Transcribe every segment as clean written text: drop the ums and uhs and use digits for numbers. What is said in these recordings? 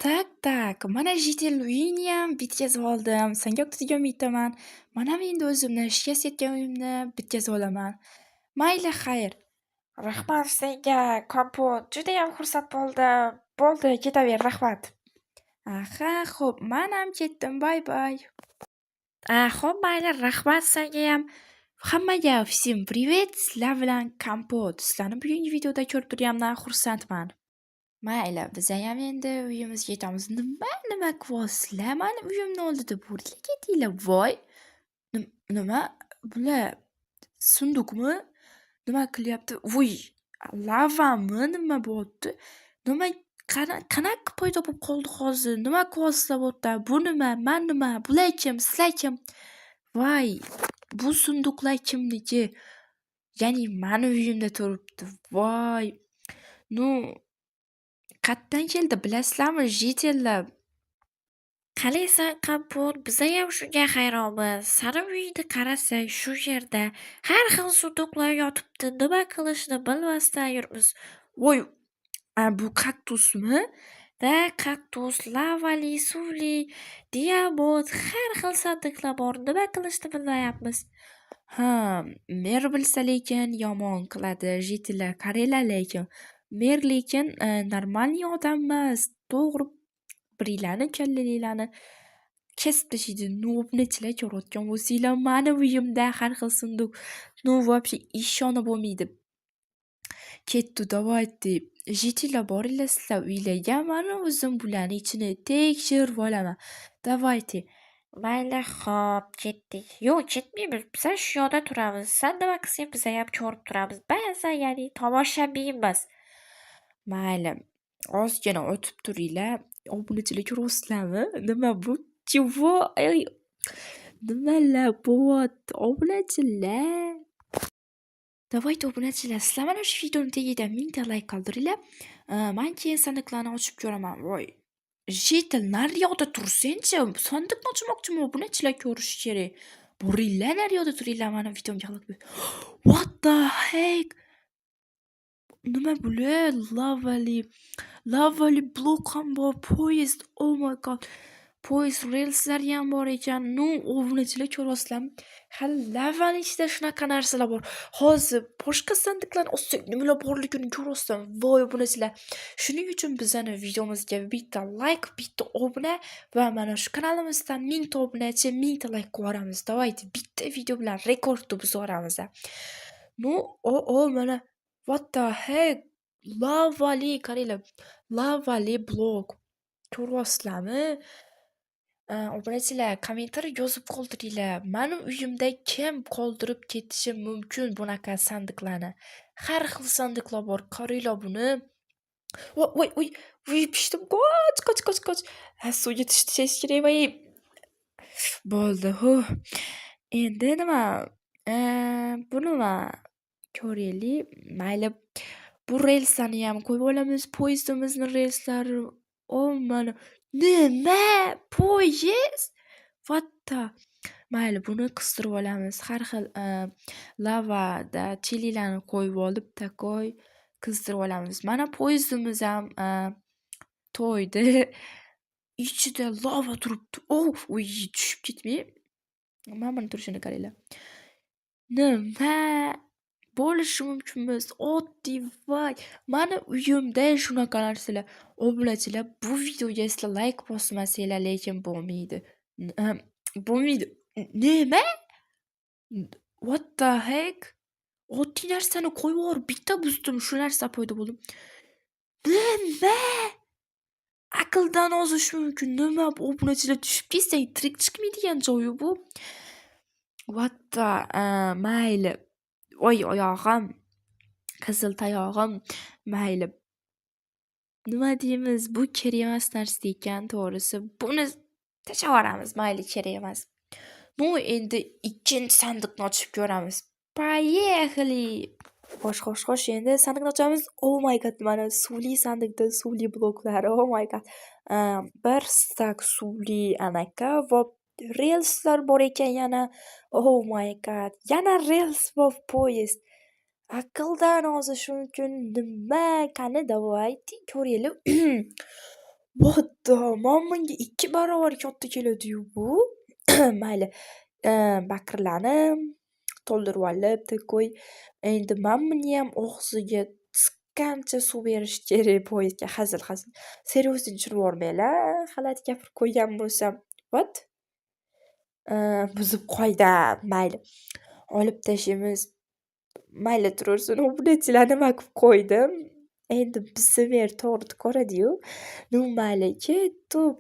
Так, так, mana житель uyiniyam bitkazib oldim. Senga degan umiddaman. Manam endi o'zimni shikast yetgan uyimni bitkazib olaman. Mayli, xayr. Rahmat senga, Kompot, judayam xursand bo'ldim. Bo'ldi, ketaver, rahmat. Aha, xo'p, manam ketdim. Bye bye. Xo'p, mayli, rahmat sengayam. Hammaga всем привет! Sizlar bilan Kompot. Sizlarni bugungi videoda ko'rib turganimdan xursandman. Mayli, bizayam endi uyimizga yetamiz. Nima, nima qilyapsizlar mani uyimni oldida? Boringlar, ketinglar. Voy! Nima? Bular сундук mi? Nima qilyapti? Voy! Lavami? Nima bo'lyapti? Nima qanaqa paydo bo'lib qoldi hozir? Nima qilyapsizlar bu yerda? Bu nima? Man nima? Bular kim? Sizlar kim? Voy! Bu сундук lar kimniki? Ya'ni mani uyimda turibdi. Voy! Ну, qayerdan keldi, bilasizlarmi, житель lar? Qalaysan, Kompot, bizayam shunga hayronmiz. Sani uyingni qarasak, shu yerda har xil сундук lar yotibdi. Nima qilishni bilmasdan yuribmiz. Voy! A, bu kaktusmi? Да, kaktus, lavali, suvli, diamond, har xil sandiqlar bor. Nima qilishni bilmayapmiz. Ha, mer bilsa lekin yomon qiladi. Житель lar, qaranglar lekin. Mer lekin нормальный odam emas. To'g'ri biringlarni kallalarni kesib tashlaydi. Ну, obunachilar, ko'rayotgan bo'lsanglar, mani uyimda har xil сундук. Ну, вообще ishonib bo'lmaydi. Ketdi, давайте. Житель lar, boringlar sizlar uylarga, mani o'zim bularni ichini tekshirib olaman. Давайте. Mayli, xo'p, ketdik. Yo'q, ketmaymiz. Biza shu yoqda turamiz. San nima qilsang, bizayam ko'rib turamiz. Ba'zan, ya'ni tomoshabinmiz. Mayli, ozgina o'tib turinglar. Obunachilar, ko'ryapsizlarmi? Nima bu? Чего? Ey, nimalar bo'lyapti? Obunachilar. Давайте, obunachilar, sizlar mana shu videoni tagida 1000 ta layk qoldiringlar. Man keyin sandiqlarni ochib ko'raman. Voy! Житель, nariyoqda tursangchi, sandiqni ochmoqchiman, obunachilar ko'rishi kerak. Boringlar, nariyoqda turinglar, mani videomga xalaqit. What the heck? Nima bular? Lavali blok ham bor, poyezd. Oh my God. Poyezd relslari ham bor ekan. Ну, obunachilar, ko'ryapsizlarmi? Hali lavani ichida shunaqa narsalar bor. Hozir boshqa sandiqlarni ochsak, nimalar borligini ko'ryapsizlarmi? Voy, obunachilar. Shuning uchun bizani videomizga bitta layk, bitta obuna va mana shu kanalimizdan 1000 ta obunachi, 1000 ta layk qo'yib yuboramiz. Давайте bitta video bilan rekordni buzib yuboramiz. Ну, o o mana, what the heck? Lavali, qaranglar. Lavali blok. Ko'ryapsizlarmi? Obunachilar, kommentariy yozib qoldiringlar. Mani uyimda kim qoldirib ketishi mumkin bunaqa sandiqlarni? Har xil sandiqlar bor. Qaranglar buni. Voy, voy, voy, voy, pishdim. Qoch, qoch, qoch, qoch. Ha, suvga tushish kerak, voy. Bo'ldi, huh. Endi nima? Bu nima? Ko'raylik. Mayli. Bu relslarni ham qo'yib olamiz. Poyezdimizni relslari. O, mana nima? Poyezd? What the? Mayli, buni qistirib olamiz. Har xil lavada chililarni qo'yib olib, такой qizdirib olamiz. Mana poyezdimiz ham to'ydi. Ichida lava turibdi. Oh, voy, tushib ketmay. Mana buni turishini qaranglar. Nima? Bo'lishi mumkin emas. Oddiy, voy. Mani uyimda shunaqa narsalar. Obunachilar, bu videoga sizlar layk bosmasanglar lekin bo'lmaydi. Bo'lmaydi. Nima? What the heck? Oddiy narsani qo'yib yuborib, bitta buzdim, shu narsa paydo bo'ldi. Nima? Aqldan ozish mumkin. Nima bu, obunachilar, tushib ketsang tirik chiqmaydigan joyi bu. What the, mayli. Voy, oyog'im. Qizil tayog'im. Mayli. Nima deymiz, bu kerak emas narsa ekan, to'g'risi. Buni tashlab yuboramiz, mayli, kerak emas. Ну, endi ikkinchi sandiqni ochib ko'ramiz. Поехали! Xo'sh, xo'sh, xo'sh, endi sandiqni ochamiz. Oh my God, mana suvli sandiqda suvli bloklar. Oh my God. Bir стак suvli anaqa va relslar bor ekan yana. Oh my God. Yana rels va poyezd. Aqldan ozish mumkin. Nima? Qani, давайте ko'raylik. What the, mana bunga 2 barobar katta keladi-yu bu. Mayli, baqirlarni to'ldirib olib, такой endi mana buniyam og'ziga tiqqancha suv berish kerak poyezdga. Hazil, hazil. Серьезно tushunib yubormanglar, g'alati gapirib qo'ygan bo'lsam. What? Buzib qo'ydim. Mayli. Olib tashlaymiz. Mayli, turaversin. Obunachilar, nima qilib qo'ydim? Endi bizni mer to'g'ri ko'radi-yu. Ну, mayli, ketdik.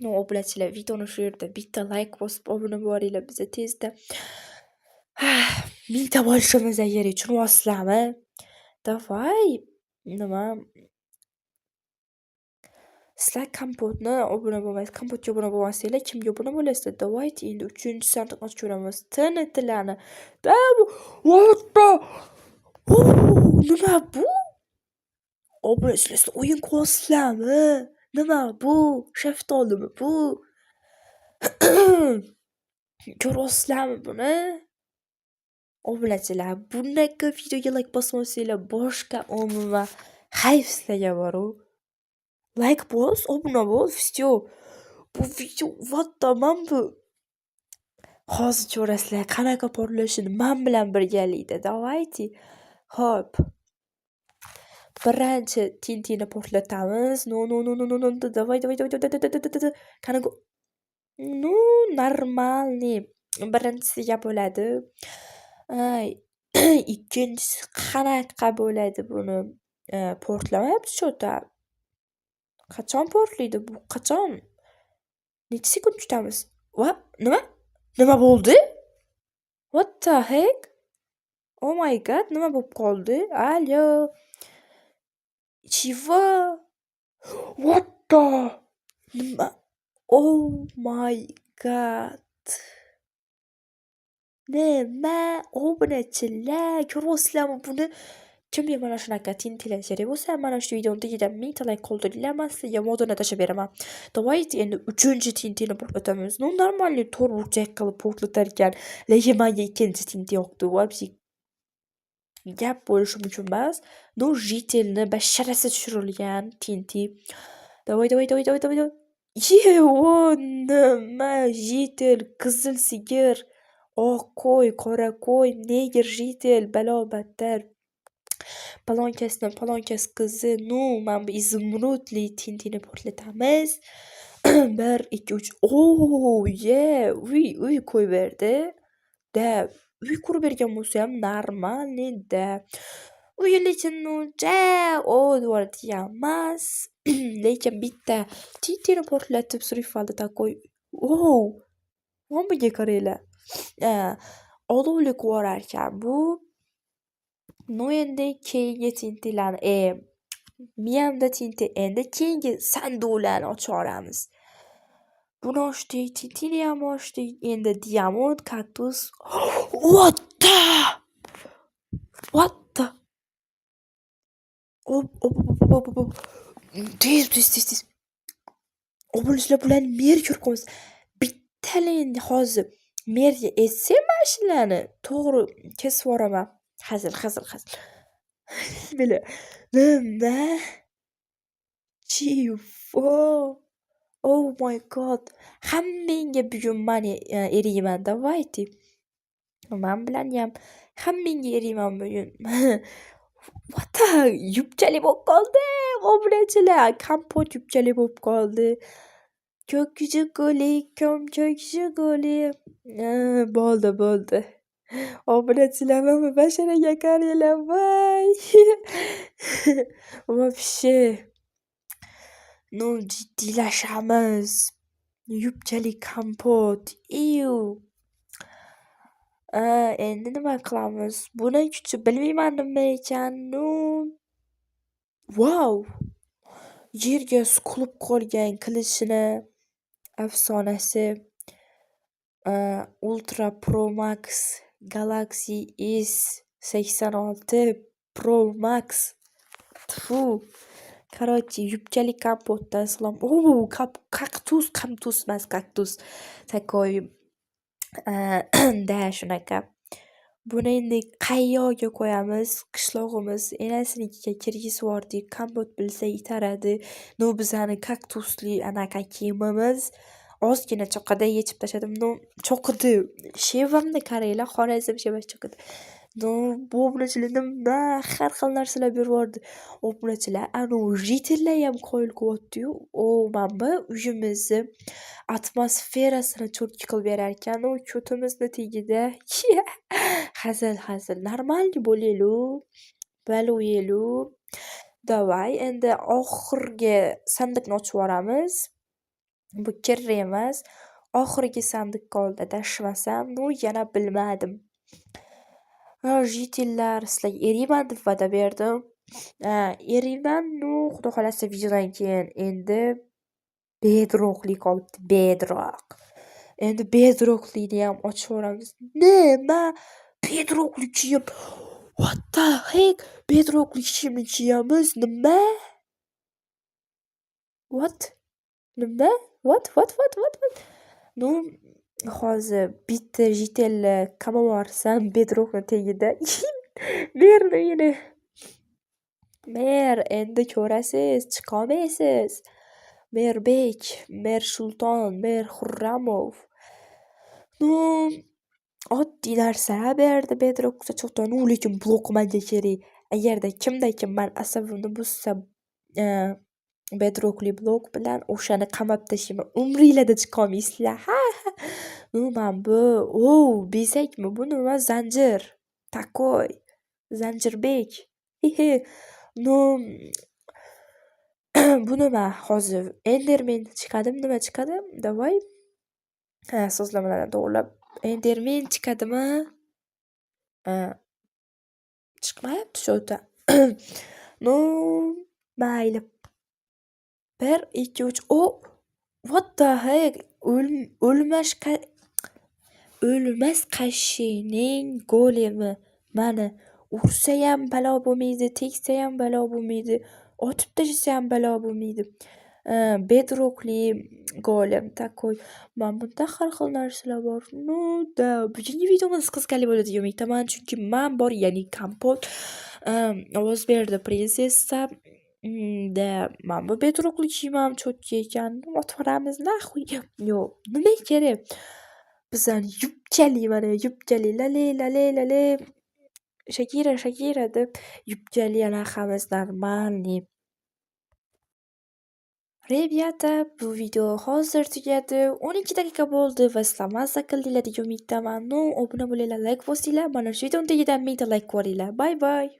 Ну, obunachilar, videoni shu yerda bitta layk bosib obuna bo'laringlar. Biza tezda 1000 ta bo'lishimiz kerak, tushunyapsizlarmi? Давай, nima, sizlar Kompotni obuna bo'lmas, Kompotga obuna bo'lmasanglar, kimga obuna bo'lasizlar? Давайте endi uchinchi sandiqni ochib ko'ramiz. TNTlarni. Da, what the, nima bu? Obunachilar, sizlar o'yin qilyapsizlarmi? Nima bu? Shaftolimi bu? Ko'ryapsizlarmi buni? Obunachilar, bunaqa videoga layk bosmasanglar, boshqa umuman hayf sizlarga bor-u. Layk bos, obuna bo'l, всё. Bu video, what the, man bu hozir ko'rasizlar qanaqa portlashini man bilan birgalikda. Давайте. Xo'p. Birinchi TNTni portlatamiz. No, no, no, no, no, no, давай, давай, давай, давай, давай, давай, qani. Ну, нормальный. Birinchisiga bo'ladi. Ay, ikkinchisi qanaqa bo'ladi buni? Portlamayapti что-то. Qachon portlaydi bu? Qachon? Necha sekund kutamiz? Va, nima? Nima bo'ldi? What the heck? Oh my God, nima bo'lib qoldi? Alo. Чего? What the? Nima? Oh my God. Nima? Obunachilar, ko'ryapsizlarmi buni? Kimga mana shunaqa TNTlar kerak bo'lsa, mana shu videoni tagida 1000 ta layk qoldiringlar, man sizlarga modini tashlab beraman. Давайте endi uchinchi TNTni portlatamiz. Ну, нормальный to'rt burchak qilib portlatar ekan. Lekin menga ikkinchi TNT yoqdi. Вообще gap bo'lishi mumkin emas. Ну, житель ni basharasi tushirilgan TNT. Давай, давай, давай, давай, давай, давай. Ye, nima? Житель, qizil sigir, oq qo'y, qora qo'y, негр, житель, balo battar. Palonkasdan palonkas qizi. Ну, mana bu изумруд li TNTni portlatamiz. 1, 2, 3. Oh, yeah! Uy, uy qo'yib berdi. Да, uy qurib bergan bo'lsayam нормальный да. Uyi lekin uncha o degan emas. Lekin bitta TNTni portlatib surib такой. Oh! Mana bunga qaranglar. Olovli qilib yuborarkan bu. Ну, endi keyingi TNTlarni, miyamda TNT, endi keyingi sanduqlarni ochib yuboramiz. Buni ochdik, TNTniyam ochdik. Endi diamond, kaktus. What the? What the? Op, op, op, op, op, op. Tez, tez, tez, tez. Obunachilar, bularni mer ko'rib qo'yamiz. Bittalingni hozir merga aytsam mana shularni to'g'ri kesib yuboraman. Hazil, hazil, hazil. Бля, nima? Чего? Oh my God. Hammangga bugun man eriyman. Давайте. Man bilan ham hammangga eriyman bugun. What the? Yupchalik bo'lib qoldi. Obunachilar, Kompot yupchalik bo'lib qoldi. Ko'k Jiguli, ko'm ko'k Jiguli. Bo'ldi, bo'ldi. Obunachilar, mana basharaga qaranglar, voy! Вообще. Ну, jiddiylashamiz. Yupchalik Kompot. Iu. Endi nima qilamiz? Buni kuchi bilmayman nima ekan. Ну, vau! Yerga suqilib qolgan qilichini afsonasi. Ultra Pro Max Galaxy S86 Pro Max. Tfu. Короче, yupchalik Kompotdan salom. O, kaktus, qamtus emas, kaktus. Такой, да, shunaqa. Buni endi qayerga qo'yamiz? Qishlog'imiz enasinikiga kirgizib yubordik. Kompot bilsa itaradi. Ну, bizani kaktusli anaqa kiyimimiz ozgina cho'qida yechib tashladim. Ну, cho'qidi. Shevamni qaranglar, Xorazm shevasi cho'qidi. Ну, bu obunachilar nima har xil narsalar berib yubordi. Obunachilar, anavi житель lar ham qoyil qilyapti-yu. O, mana bu uyimizni atmosferasini cho'tki qilib berar ekan. U ko'timizni tagida. Hazil, hazil. Нормальный bo'laylik, bo'laylik. Давай, endi oxirgi sandiqni ochib yuboramiz. Bu kerak emas. Oxirgi sandiq qoldi adashmasam. Ну, yana bilmadim. Житель lar, sizlarga eriyman deb va'da berdim. Eriyman, ну, xudo xohlasa, videodan keyin endi bedrockli qolibdi, bedrock. Endi bedrockliniyam ochib yuboramiz. Nima? Bedrockli kiyim. What the heck? Bedrockli kiyimni kiyamiz. Nima? What? Nima? What? What? What? What? What? Ну, hozir bitta житель ni qamab yuborsam bedrockni tagida. Merni uyini. Mer, endi ko'rasiz, chiqolmaysiz. Merbek, Mer Sulton, Mer Xurramov. Ну, oddiy narsalar berdi bedrock cho'qdan. Ну, lekin blok menga kerak. Agarda kimda-kim mani asabimni buzsa, bedrockli blok bilan o'shani qamab tashlayman. Umringlarda chiqolmaysizlar. Ha ha. Ну, mana bu, o, bezakmi? Bu nima? Zanjir. Такой. Zanjirbek. He-he. Ну, bu nima? Hozir Enderman chiqadimi? Nima chiqadi? Давай. Ha, so'zlamalarni to'g'rilab. Enderman chiqadimi? Chiqmayapti что-то. Ну, mayli. 1, 2, 3. O! What the heck? O'lmas Qashsheyning golemi. Mana, ursayam balo bo'lmaydi, tegsayam balo bo'lmaydi, otib tashlasayam balo bo'lmaydi. Bedrockli golem такой. Mana bunda har xil narsalar bor. Ну да, bugungi videomiz qiziqarli bo'ladi degan umiddaman, chunki man bor, ya'ni Kompot ovoz berdi prinsessa. Да, mana bu bedrockli kiyim ham cho'tka ekan. Otib yuboramiz нахуй. Yo'q, nimaga kerak? Bizani yubkali, mana yubkali lale lale lale, Shakira Shakira deb yubkali anaqamiz нормальный. Ребята, bu video hozir tugadi. 12 daqiqa bo'ldi va sizlar mazza qildinglar degan umiddaman. Ну, obuna bo'linglar, layk bosinglar. Mana shu videoni tagidan 1000 ta layk qo'yinglar. Bye bye.